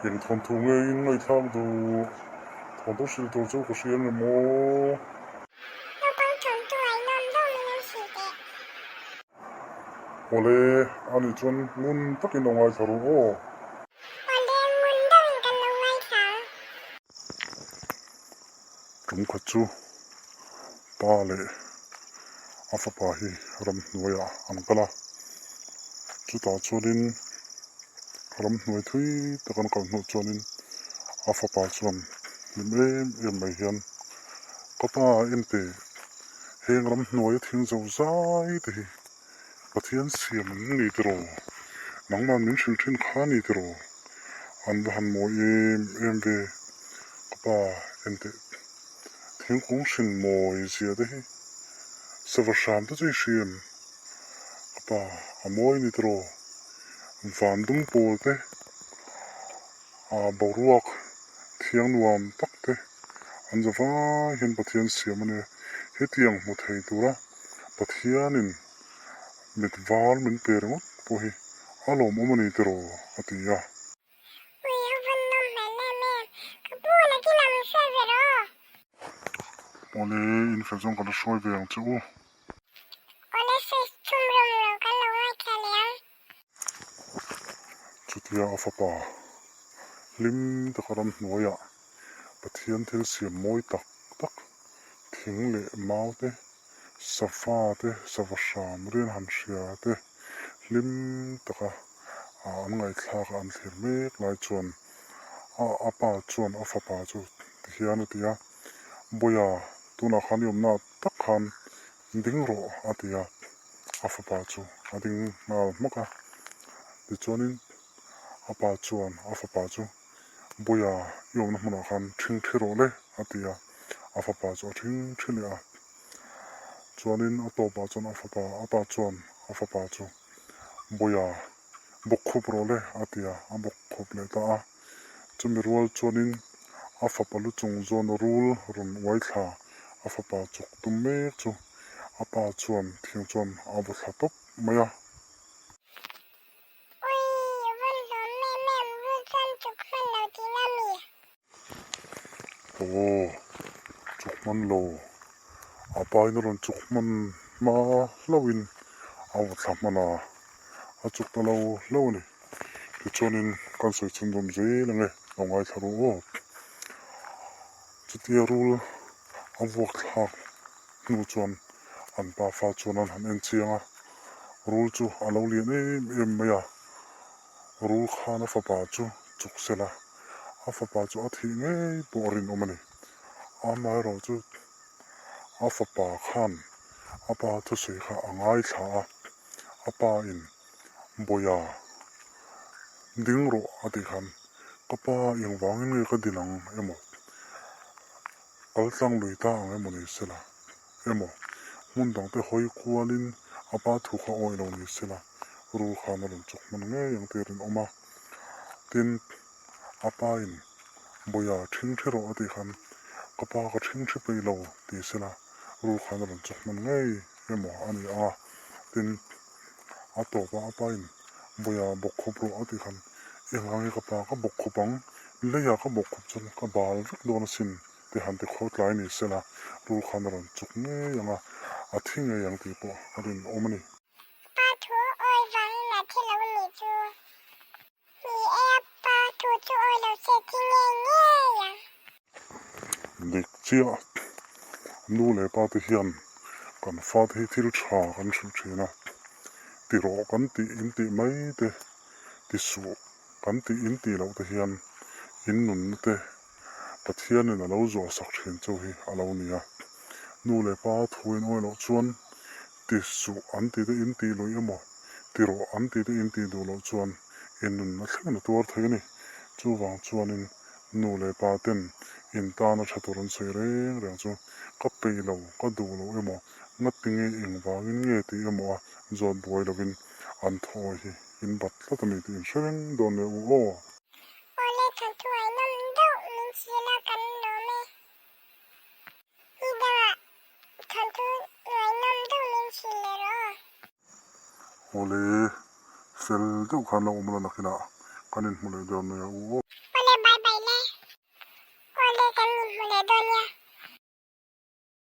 Eng thawnthu ngeiin ngaihthlak duh? Thawnthu hrilh tur chu ka hria nge maw? Naupang thawnthu ngaihnawm deuh min lo hrilh teh. Awle, ani chuan ngun takin lo ngaithla ru aw. Awle, ngun deuhin kan lo ngaithla ang. Tum khat chu pa leh a fapa hi ramhnuaiah an kal a, chutah chuanin ramhnuai thui tak an kal hnuah chuanin a fapa chuan hlim em em mai hian ka pa ente heng ramhnuaia thing zo zai te hi Pathian siam an ni tiraw? Nangman min hrilh thin kha ni tiraw? An va han mawi em em ve ka pa enteh thingkung hrin mawi zia te hi sava hram te chu i hria em? Ka pa a mawi ni tiraw? Van dum pawl te a boruak thiang nuam tak te an za vai hian Pathian siam a nia hetiang hmu thei tura Pathianin mit var min pe ringawt pawh hi a lawmawm a ni tiraw? a ti a. Ui, a vawn nawm hmel em em. Ka pu, nakinah min hruai ve rawh. Awle, in fel zawng ka la hruai ve ang che u. Awle, sawi chhum rum rawh, kan lo ngaithla leh ang. Chutia a fapa hlim taka ramhnuaiah Pathian thil siam mawi tak tak, thing leh mau te, safa te, sava hram rian han hria te hlim taka an ngaihthlak a an thlir mek lai chuan a pa chuan a fapa chu tihian a ti a, Bawiha tunah khan i awmna tak khan ding rawh a ti a. A fapa chu a ding nghal hmak a, tichuanin a pa chuan a fapa chu, Bawiha i awmna hmunah khan ṭhing ṭhi rawh le, a ti a, a fapa chu a ṭhing ṭhi leh a. Chuanin a tawpah chuan a fapa, a pa chuan a fapa chu, Bawiha bawk khup rawh le, a ti a, a bawk khup leh ta a. Chumi rual chuanin a fapa lu chung zawn rul rawn uai thla a fapa chuk tum mek chu a pa chuan thing chuan a vaw thla tawp mai a. Ui, vawn hlawm em em, rul chuan chuk hman lo tihna mi? Aw, chuk hman lo. A pa in a rawn chuk hman hma hlauhin a vaw thla hman a, a chuk ta lo hlauh a ni. Tichuanin kan sawi chhun zawm zel ang e, lo ngaithla rawh aw. Chutia rul a vuak thlak hnu chuan an pa fa chuan an han en chiang a, rul chu a lo lian em em mai a, rul khan a fapa chu chuk sela, a fapa chu a thih ngei pawh a rinawm a ni. Amaherawhchu a fapa khan a pa thusawi kha a ngaithla a, a pa in Bawiha ding rawh a tih khan ka pa engvangin nge ka din ang emaw kal tlang lui ta ang emaw ni sela emaw hmun dang te hawi kualin a pa thu kha awih lo ni sela rul khan a rawn chawk hman ngei ang tih a rinawm a tin a pa in Bawiha ṭhing ṭhi rawh a tih khan ka pa ka ṭhing ṭhi peih lo ti sela rul khan a rawn chawk hman ngei emaw a ni ang a tin a tawp a a pa in Bawiha bawk khup rawh a tih khan engah nge ka pa ka bawk khup ang leiah ka bawk khup chuan ka bal vek dawn asin tih han ti khaw tlai ni sela rul khan a rawn chuk ngei ang a a thi ngei ang tih pawh a rinawm a ni. Pa thu awi vangin a thi lo nih chu. Ni e a pa thu chu awi lo se thi ngei ngei ang. Dik chiah nu leh pa te hian kan fate hi thil tha kan hrilh thin a, ti rawh kan tih in tih mai te, ti suh kan tih in tih loh te hian in nunna te Pathianin a lo zuah sak thin chu hi a lo ni a. Nu leh pa thu in awi loh chuan ti suh an tih te in tih luih emaw, ti rawh an tih te in tih duh loh chuan in nunna thleng a tuar thei a ni. Chuvang chuanin nu leh pa ten in tana tha tur an sawi reng reng chu ka peih lo, ka duh lo emaw, ngati nge engvangin nge tih emaw a zawt buai lovin an thaw hi in bat tlat a ni tih in hre reng dawn nia u aw. Awle thanthuai nawm deuh min chhil a kan lawm e. Ni dangah thanthu ngaihnawm deuh min chhil leh rawh aw. Awle fel deuh khan lo awm la nakinah kan inhmu leh dawn nia u aw. inhmu leh dawn nia.